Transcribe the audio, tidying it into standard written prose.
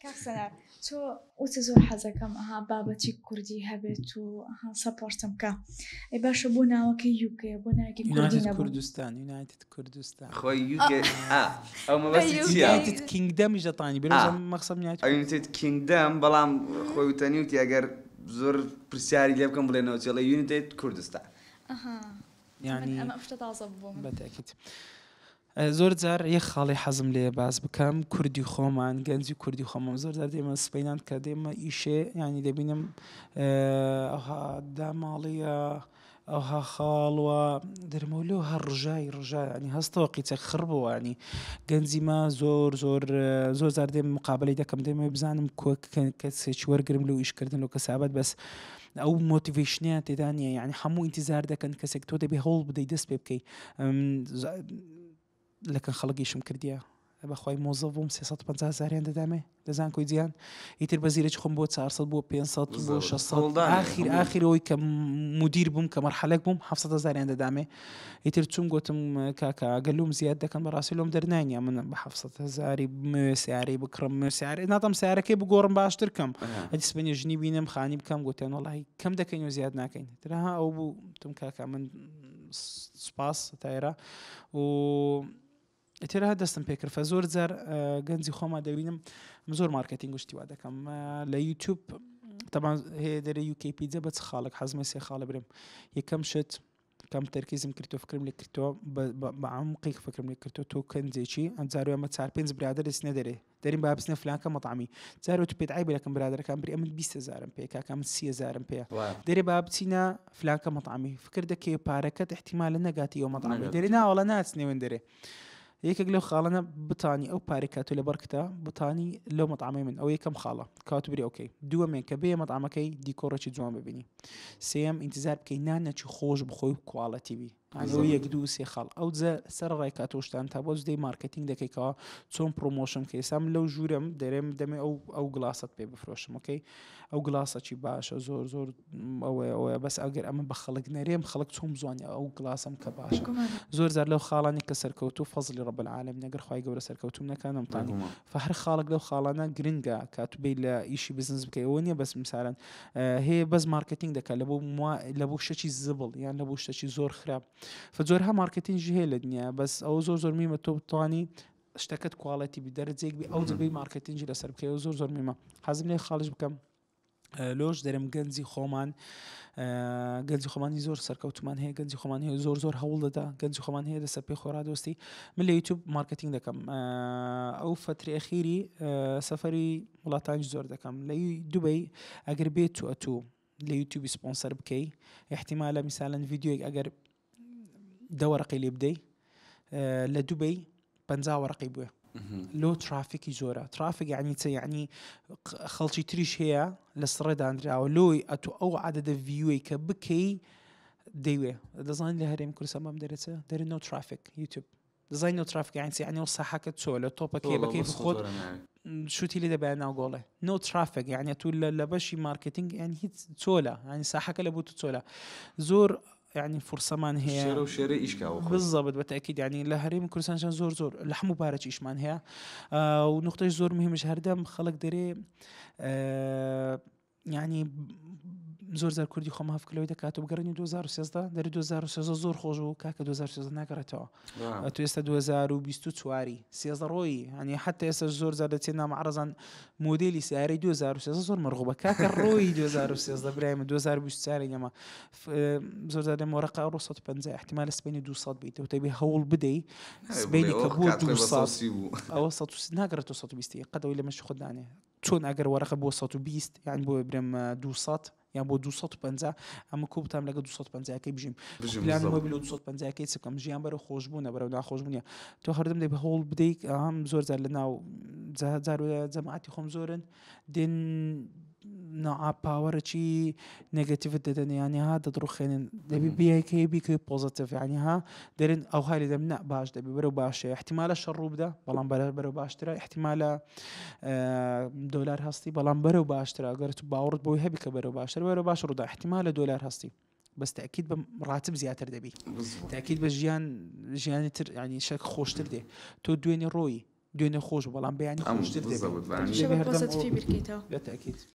کاک سەنار تۆ وتت زۆر حەزەکەم ئەها بابەتی کوردی هەبێت و ئەها support م کە ئەی باشە بۆ ناوەکەی UK بۆ ناوێکی کوردی United نەبوو کوردستان United کوردستان خۆی UK ئا ئەو مەبەستی چییە؟ United Kingdom یش دەتانی ئا برۆزە مەخسەم United United Kingdom بەڵام خۆی وتەنی وتی ئەگەر زۆر پرسیاری لێ بکەم بڵێنەوە چی ئەڵێ United کوردستان. ئەها من یانی ئەمە شتە تازە بوو بۆ من. بە تەئکید. زۆر جار یەک خاڵی حەزم لێیە باس بکەم کوردی خۆمان گەنجی کوردی خۆمان زۆر جار دێمە سپەینان کە دێمە ئیشێ یانی دەبینم ئەوها داماڵیە ئەوها خاڵوە دەرمەوە لۆ هەر ڕژای ڕژای ینی هەستەوە قیچە خڕ بووە ینی گەنجی ما زۆر زۆر زۆر جار دێم مقابلەی دەکەم دێمە بزانم کۆ کەسێکی وەرگرم لۆ ئیشکردن لۆ کەسابەت بەس ئەو motivation یان تێدا نییە یعنی هەموو ئینتیزار دەکەن کەسێک تۆ دەبێ هەوڵ بدەیت دەست پێ بکەی لەکەن خەڵک ئیشم کردیە بەخوای مۆزەف بووم 350 هزاریان دەدامێ لە زانکۆی جیهان ئیتر بە زیرەکی خۆم بۆ 400 بۆ 500 بۆ 600 ئاخیر ئاخیر ئەوەی کە مدیر بووم کە مەرحەلەک بووم 700 هزاریان دەدامێ ئیتر چوم گوتم کاکە ئەگەر لۆم زیاد دەکەن بەڕاستی لۆم دەرناینە من بە 700 هزاری بمەوێ سیارەی بکڕم بمەوێ سیارە ناتەم سیارەکەی بگۆڕم باشتر کەم ئەدی سبەینێ ژنی بینم خانی بکەم گوتیان وەڵی کەم دەکەین و زیاد ناکەین ترها ئەو بوو تم کاکە من سوپاس تایرە و ئیتر هەر دەستم پێکرد فە زۆر جار گەنجی خۆما دەبینم من زۆر مارکتینگ گشتی وا دەکەم لە یوتیوب تەبان هەیە دەرێ یوکەی پیجە بە چ خاڵێک حەزمە سێ خاڵە برم یەکەم شت کەم تەرکیزم کردو فکرم لێ کردەوە بە عمقێک فکرم لێ کردەوە تۆ کەنجێکی ئەمجارە ئەمە چار پێنج برادەر دەچنە دەرێ دەرین با بچنە فلانکە مەتعەمی جارێ تو پێت عەیبە لەکەم برادەرەکان بری ئەمن 20 هەزارم پێ کاکە من 30 هەزارم پێ دەرێ با بچینە فلانکە مەتعەمی فکر دەکەی پارەکەت احتیمالە نەگاتی ئەو مەتعەمی دەرێ ناوەڵا ناچنێ وێن دەرێ یەکێک لەو خاڵانە بتانی ئەو پارەی کاتۆ لە بەرکتە بتانی لەو مەتعەمەی من ئەو یەکەم خاڵە کات بری okay دووەمێن کە بێ مەتعەمەکەی دیکۆڕێکی جوان ببینی سێیەم ئینتیزار بکەی نانەکی خۆش بخۆی و quality بی ئەو یەک دوو سێ خاڵ ئەو جە سەر ڕای کات و شتان تا بۆ دەی مارکتینگ دەکەیتەوە چۆن promotion کە ئێستا من لەو ژوورم دەرێم دەمێ ئەو ئەو گڵاسەت پێ بفرۆشم okay ئەو گڵاسەکی باشە زۆر زۆر ئەوەیە ئەوەیە بەس ئەگەر ئەمە بە خەڵک نەرێم خەڵک چۆن بزانانی ئەو گڵاسم کە باشە زۆر زار لەو خاڵانی کە سەرکەوتو فەزلی رب العالمین ئەگەر خوای گەورە سەرکەوتوم نەکانم تانی فە هەر خاڵک لەو خاڵانە گرنگە کات بی لە ئیشی بزنس بکەی ئەوە نییە بەس مثالەن هەیە بەس مارکتینگ دەکات لە بۆ لە بۆ شتێکی زبڵ یان لە بۆ شتێکی زۆر خراپ فە جۆرها مارکتینگی هەیە لە دنیا بەس ئەوە زۆر زۆر میمە تۆ بتوانی شتەکەت quality بی دەرەجەیەک بی ئەو جبەی مارکتینگی لەسەر بکەی زۆر زۆر میمە حەزم لێ خاڵش بکەم لۆش دەرم گەنجی خۆمان گەنجی خۆمانی زۆر سەرکەوتمان هەیە گەنجی خۆمان هەیە زۆر زۆر هەوڵ دەدا گەنجی خۆمان هەیە لەسەر پێی خۆ ڕادۆستی من لە یوتیوب مارکتینگ دەکەم ئەو فەتری ئەخیری سەفەری وڵاتانی زۆر دەکەم لە دوبەی ئەگەر بێت تو ئەتوو لە یوتیوبی سپۆنسەر بکەی احتیمالە میسالەن ڤیدیۆیەک ئەگەر دە وەرەقەی لێ بدەی لە دوبەی پ وەرەقەی بووە لۆ ترافیکی زۆرە ترافیک یعنی چە یعنی خەڵکی تریش هەیە لە سڕێ دانراوە لۆی ئەتو ئەو عادەدە view ەی کە بکەی دەیوێ دەزانین لە هەرێم کوردستان بەم دەرەچە دەرێ no traffic یوتیوب دەزانی no traffic یعنی چی یعنی ئەو ساحەکە چۆ لە تۆپەکەی بەکەی خۆت شوتی لێ دەبایە ناو گۆڵێ no traffic یعنی تو لە بەشی مارکتینگ یعنی هیچ چۆلە یعنی ساحەکە لە بۆ تو چۆلە زۆر یعنی فرسەمان هەیە شێرە و شێرە ئیش کاوە خۆی. بالضبط بەتەکید یعنی لە هەرێمی کوردستان زۆر زۆر لە هەموو بارەکی ئیشمان هەیە و نقطەی زۆر مهمش هەردەم خەڵک دەرێ یعنی زۆر زار کوردی خۆم هەفک لەوەی دەکات و بگەڕێنی 2013 دەری 2013 زۆر خۆش بوو کاکە 2013 ناگەڕێتەوە تو ئێستا 2024 سێزدە ڕۆیی هەنی حتا ئێستا زۆر زار دەچێت نامەعرەزان مۆدێلی سیارەی 2013 زۆر مەرغوبە کاکە ڕۆیی 2013 برای من 2024 نەما زۆر زار لەم وەرەقە ڕۆ 150 احتمال سبەینێ 200 بیت و تەبی هەوڵ بدەی سبەینێ کە بووە 200 ئەوە 100 ناگەڕێتەوە 120 قەدەوەی لە مەشی خۆت دانێ چۆن ئەگەر وەرەقە بۆ 120 یان بۆ برێم 200 یان بۆ 250 ئەمە کو بتام لەگە 250ەکەی بژیم پلان وە بلو 250ەکەی چ بکەم ژیان بەرە خۆشبوونە بەرەو ناخۆشبوونە تۆ هەردەم دەبێ هەوڵ بدەیت ئەم زۆر جار لە ناو جار جەماعەتی خۆم زۆرن دێن نوعا power ەکی negative ت دەدەن یانی ها دەدڕوخێنن دەبی بیکەی بیکەی positive یانی ها دەرن ئەو های لێدەم نا باش دەبی بەرەو باشە احتیمالە شەڕ ڕوو بدە بەڵام بەرە بەرەو باشترە احتیمالە دۆلار هەستی بەڵام بەرەو باشترە گەر تو باوەڕت بۆی هەبی کە بەرەو باشتر بەرەو باش ڕوودا احتیمالە دۆلار هەستی بەس تاکید بە ڕاتب زیاتر دەبی تاکید بە ژیان ژیانی تر ینی شەک خۆشتر دێ تۆ دوێنێ ڕۆیی. دوێنێ خۆش بەڵام بەیانی خۆشتر دەبێت. هەمیشە بە پۆزەتیفی بیرکەیتەوە. بەتەئکید.